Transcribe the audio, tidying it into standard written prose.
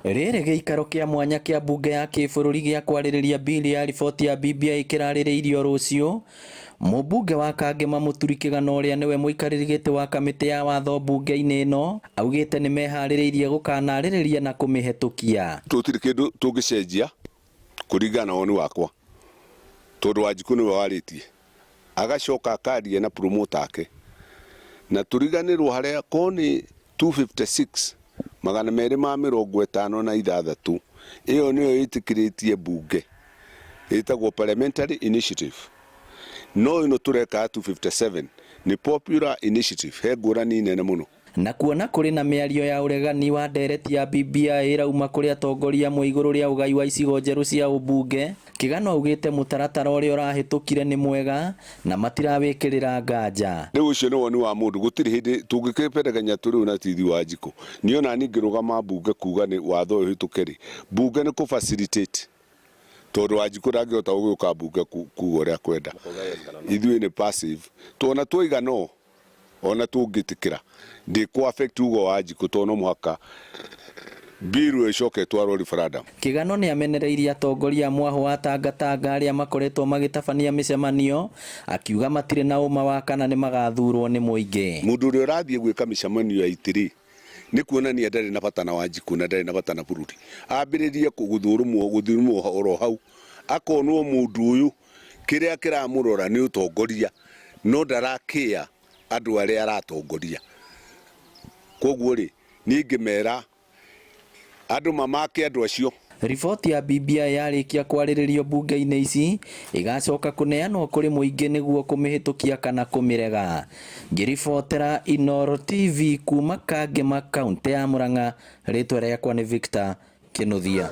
Rĩrĩ gĩikaro kĩa mwanya kĩa mbunge ya kĩbũrũri gĩa kwarĩrĩria bill ya riboti ya BBI kĩrarĩrĩirio rũciũ. Mũmbunge wa Kangema Mũturi Kĩgano ũrĩa nĩwe mũikarĩri gĩtĩ wa kamĩtĩ ya watho mbunge-inĩ ĩno augĩte nĩ meharĩrĩirie gũkanarĩrĩria na kũmĩhetũkia. Tũtirĩ kĩndũ tũngĩcenjia kũringana na woni wakwa, tondũ Wanjikũ nĩwe warĩtie, agacoka akaria na promoter ake, na tũriganĩrwo harĩa ko nĩ 256 256, ĩyo nĩyo ĩtĩkĩrĩtie mbunge, ĩtagwo parliamentary initiative. No ĩno tũreka 257 nĩ popular initiative, he ngũrani nene mũno. Na kuona kũrĩ na mĩario ya ũregani wa ndereti ya BBI ĩrauma kũrĩ atongoria amwe igũrũ rĩa ũgai wa icigo njerũ cia ũmbunge, Kĩgano augĩte mũtaratara ũrĩa ũrahĩtũkire nĩ mwega na matirawĩkĩrĩra nganja. Rĩu ũcio nĩ woni wa mũndũ, gũtirĩ hĩndĩ tũngĩkĩberegenya tũrĩ na tithi wa njikũ. Niĩ ona niĩ ngĩrũgama mbunge kuga nĩ watho ũyũ ũhĩtũke rĩ, mbunge nĩ kũ facilitate, tondũ Wanjikũ ndangĩhota gũgĩũka mbunge kuga ũrĩa akwenda. Ithuĩ nĩ passive, tuona twoiga no, ona tũngĩtĩkĩra ndĩkũ affect ugo wa Wanjikũ, tondũ no mũhaka bill ĩcoke ĩtwarwo referendum. Kĩgano nĩ amenereirie atongoria a mwahũ wa Tangatanga arĩa makoretwo magĩtabania mĩcemanio, akiuga matirĩ na ũma wa kana nĩ magathurwo nĩ mũingĩ. Mũndũ ũrĩa ũrathiĩ gwĩka mĩcemanio ya itĩrĩ nĩ kuonania ndarĩ na bata na Wanjikũ na ndarĩ na bata na bũrũri. Ambĩrĩrie gũthũrũmwo gũthimwo oro hau, akonwo mũndũ ũyũ kĩrĩa kĩramũrora nĩ ũtongoria, no ndarakĩa andũ arĩa aratongoria. Koguo rĩ, niĩ ingĩmera andũ mamake andũ acio. Riboti ya BBI yarĩkia kwarĩrĩrio mbunge-inĩ ici ĩgacoka kũneanwo kũrĩ mũingĩ nĩguo kũmĩhĩtũkia kana kũmĩrega. Ngĩribotera Inooro TV kuma Kangema, kaũntĩ ya Murang'a, rĩtwa rĩakwa nĩ Victor Kĩnuthia.